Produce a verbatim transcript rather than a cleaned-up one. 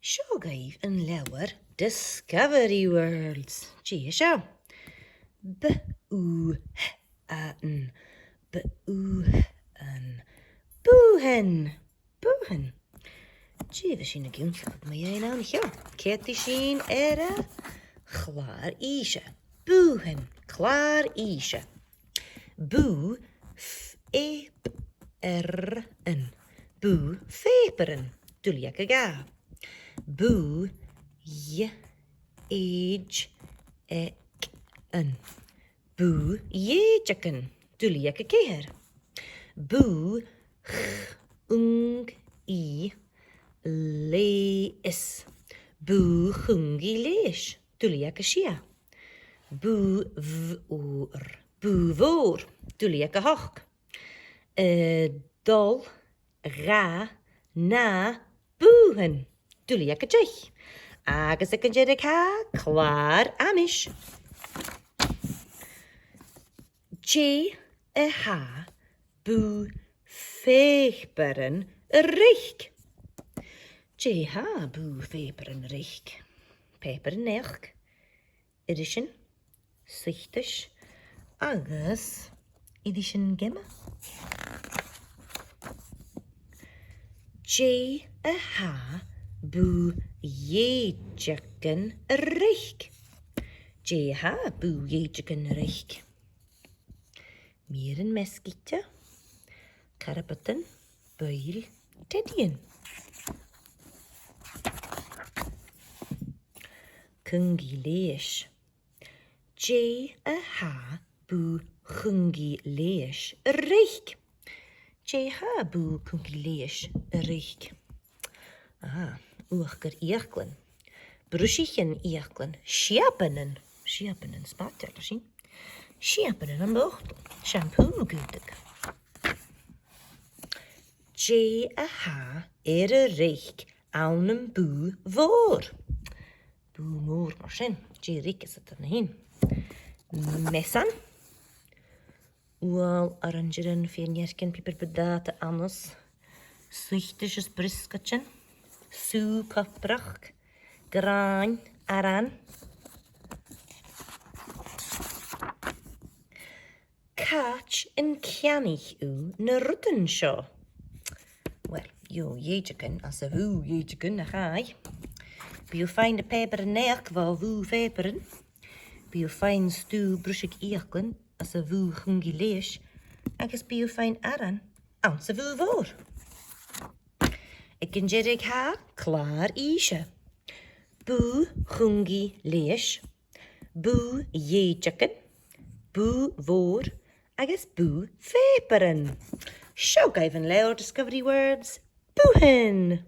Seo agaibh an leabhar Discovery Words. Dè seo? B, ù, h, a, n. B, ù, h, a, n. Bùthan. Bùthan. Dè bhios sinn ag ionnsachadh mu dheidhinn an seo? Ceadaidh sinn air a' chlàr-innse. Bùthan. Clàr-innse. Bù, f, e, p, r, an. Bù phàipearan. Duilleag a dhà. Bù, dh, èid, e, c, an. Bù dhèideagan. Duilleag a ceithir. Bù, ch, ung, i, lè, is. Bù chungaidh-leighis. Duilleag a sia. Bù, bh, ù, r. Bù mhòr. Duilleag a h-ochd. A, dol, dha, na, bùthan. Duilleag a deich. Agus aig an deireadh tha clàr-amais. Dè a tha bù phàipearan a' reic? Dè tha bù phàipearan a' reic? Pàipearan-naidheachd, irisean, suiteis agus irisean geama. Dè a tha bù dhèideagan a' reic? Dè tha bù dhèideagan a' reic? Meuran measgaichte, carbadan, buill, teadaidhean. Cungaidh-leighis. Dè a tha bù chungaidh-leighis a' reic? Dè tha bù cungaidh-leighis a' reic? Ah, uachdar fhiaclan. Bruisichean fhiaclan. Siabannan. Siabannan, spaideil a tha sin. Siabannan am botal. Shampoo a' còmhdach. Dè a tha air a reic ann am bù mhòr? Bù mòr mar sin. Dè a' reic às an taigh an sin? Measan. Ubhal, orainsearan, fìor-nearcan, piobar buntàta, annas, suiteis is briosgaidean, sùgh coprach, gràin, aran. Càit an ceannaich thu na rudan seo? Uill, bidh dhèideagan às a' bhù dhèideagan, nach bi? Bidh thu a' faighinn na pàipearan-naidheachd bho bhù phàipearan. Bidh thu a' faighinn stuth bruiseadh fhiaclan às a' bhù chungaidh-leighis, agus bidh thu a' faighinn aran anns a' bhù mhòr. Aig an deireadh tha clàr-innse. Bù chungaidh-leighis, bù dhèideagan, bù mhòr agus bù phàipearan. Seo agaibh an leabhar Discovery Words, Bùthan!